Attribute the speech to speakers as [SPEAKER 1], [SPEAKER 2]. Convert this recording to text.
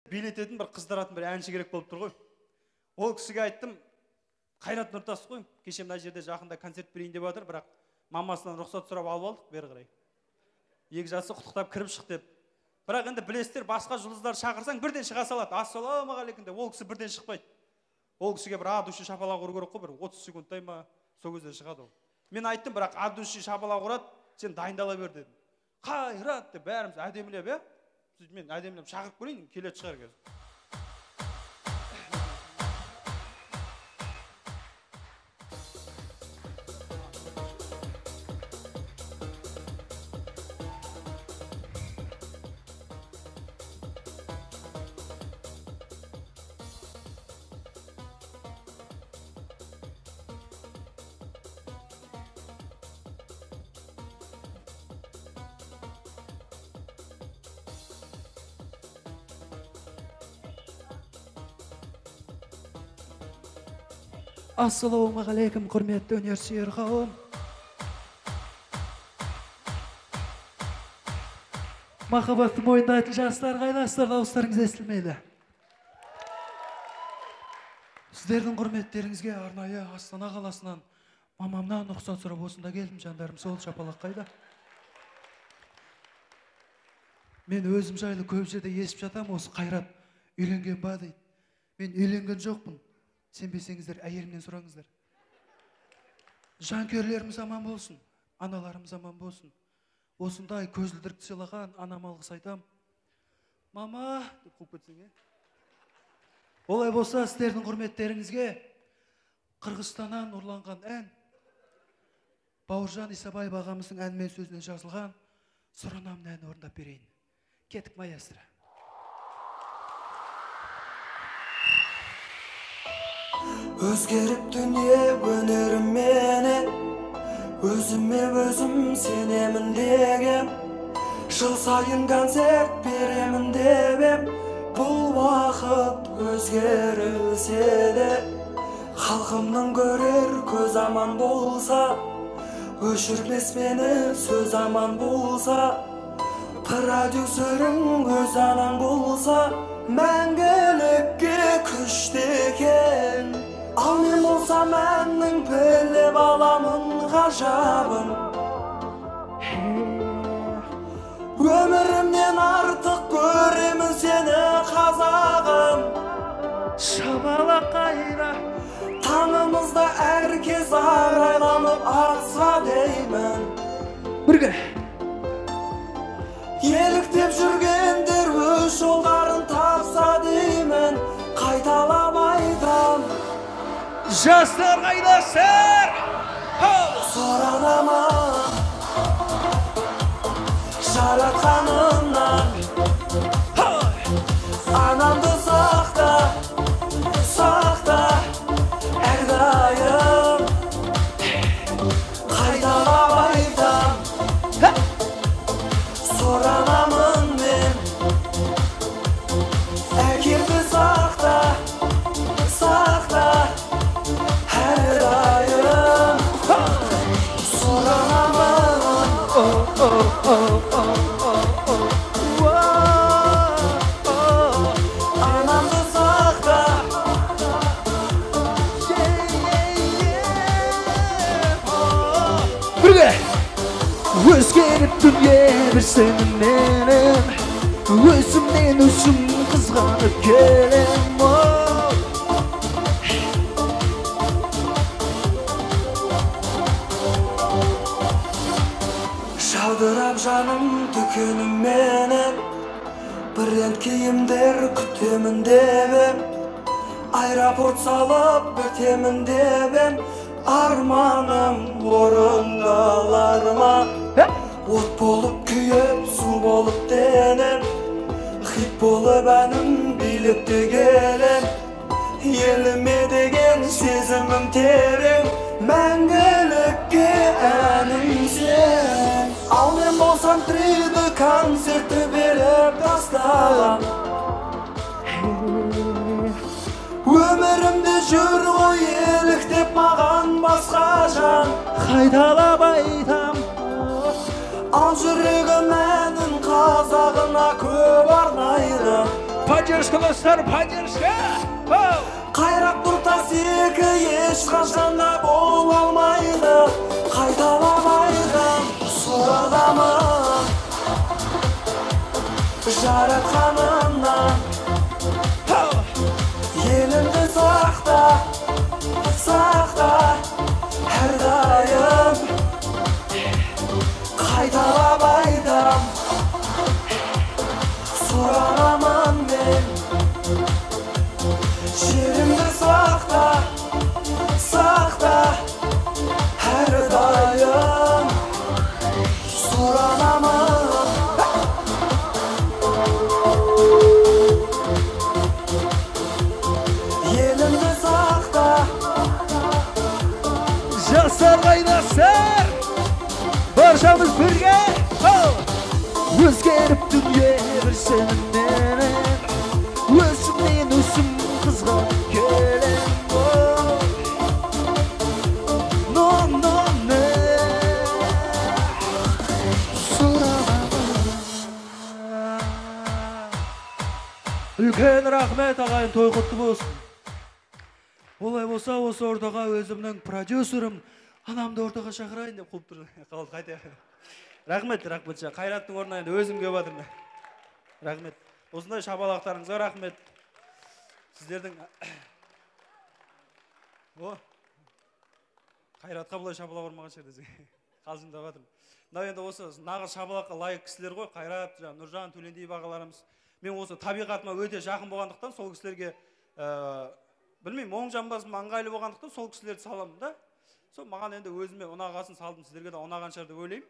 [SPEAKER 1] Билететін бір қыздыратын бір әнші керек болып тұр ғой. Ол кісіге айттым, Қайрат Нұртас қой, кеше мына жерде жақында концерт берейін деп жатыр, бірақ мамасынан рұқсат сұрап алып алдық бері қарай. Екі жасы құттықтап кіріп шық деп. Бірақ енді білесіздер, басқа жұлдыздар шақырсаң бірден шыға салады. Ассалаумағалейкум деп, ол кісі бірден шықпайды. Ол кісіге бір от души шапалақ ұру керек қой, бір 30 секундтай ма, сол кезде шығады ол. Мен айттым, бірақ от души шапалақ ұрады, сен дайындала бер дедім. Қайрат деп бәріміз әдемілеп, иә? Сөйтіп мен әдемілеп шақырып көрейін, келетін шығар қазір.
[SPEAKER 2] Ассалаумағалейкум, құрметті өнерсүйер қауым. Махаббатты мойындайтын жастар қайдасыздар, дауыстарыңыз естілмейді. Сіздердің құрметтеріңізге арнайы Астана қаласынан мамамнан рұқсат сұрап осында келдім, жандарым, сол шапалақ қайда? Мен өзім жайлы көп жерде естіп жатамын, осы Қайрат үйленген ба дейді. Мен үйленген жоқпын. Сенбесеңіздер, әйелімнен сұраңыздар. Жанкүйерлеріміз аман болсын, аналарымыз аман болсын. Осындай көзілдірікті сыйлаған анама алғыс айтам. Мама деп қуып кетсең, е? Олай болса, сіздердің құрметтеріңізге Қырғызстаннан ұрланған ән, Бауыржан Исабаев ағамыздың әнімен сөзінен жазылған Сұранамын әнін орындап берейін. Кеттік, маэстро.
[SPEAKER 3] Өзгеріп дүние өнеріменен, өзіме өзім сенемін дегем, жыл сайын концерт беремін деп ем. Бұл уақыт өзгерілсе де, халқымның көрер көз аман болса, өшірмес мені сөз аман болса, продюсерің өз анаң болса, мәңгілікке күшті екен. Ал мен болсам әннің біліп аламын ғажабын. Өмірімнен артық көремін сені, қазағым.
[SPEAKER 2] Шапалақ қайда?
[SPEAKER 3] Таңымызда әр кез арайланып атса деймін.
[SPEAKER 2] Бірге.
[SPEAKER 3] Еліктеп жүргендер өз жолдарын тапса деймін. Қайталап айтам.
[SPEAKER 2] Жастар қайдасыздар?
[SPEAKER 3] Сұранамын Жаратқанымнан, анамды сақта, сақта әрдайым. Қайталап айтам, сұранамын мен, әкемді сақта, сақта әрдайым. Сұранамын. Анамды сақта.
[SPEAKER 2] Бірге. Өзгеріп дүние бір сеніменен, өзімнен өзім қызғанып келем.
[SPEAKER 3] Жаудырап жаным дүкенімменен, бренд киімдер күтемін деп ем, аэропорт салып бітемін деп ем. Арманым орындалар ма? От болып күйіп, су болып денем, хит болып әнім билікте келем. Еліме деген сезімім терең, мәңгілікке әнім сен. Ал мен болсам 3D концертті беріп тастағам. Өмірімде жүр ғой еліктеп маған басқа жан.
[SPEAKER 2] Қайталап айтам.
[SPEAKER 3] Ал жүрегім әнін қазағына көп арнайды.
[SPEAKER 2] Поддержка, достар, поддержка.
[SPEAKER 3] Қайрат Нұртас екі ешқашан да бола алмайды. Қайталамайды, сұранамын Жаратқанымнан. Елімді сақта, сақта әрдайым. Қайталап айтам, сұранамын мен. Жерімді сақта, сақта әрдайым. Сұранамын. Елімді сақта.
[SPEAKER 2] Жастар қайдасыздар? Баршамыз бірге. Өзгеріп дүние бір сеніменен, өзімнен өзім қызғанып келем. Но, но, не. Үлкен рахмет, ағайын, той құтты болсын. Олай болса, осы ортаға өзімнің продюсерім, анамды ортаға шақырайын деп қуып тұр.
[SPEAKER 1] Қалды қайта. Рахмет, рахмет. Қайраттың орнына енді өзім келіп жатырмын. Рахмет. Осындай шапалақтарыңызға рахмет. Сіздердің о Қайратқа бұлай шапалақ ұрмаған шығар десең. Қалжыңдап жатырмын. Мынау енді осы нағыз шапалаққа лайық кісілер ғой. Қайрат, Нұржан, Төлендиев ағаларымыз. Мен осы табиғатыма өте жақын болғандықтан сол кісілерге білмеймін, оң жамбасым ыңғайлы болғандықтан сол кісілерді саламын да. Сол маған енді өзіме ұнағасын салдым, сіздерге де ұнаған шығар деп ойлаймын.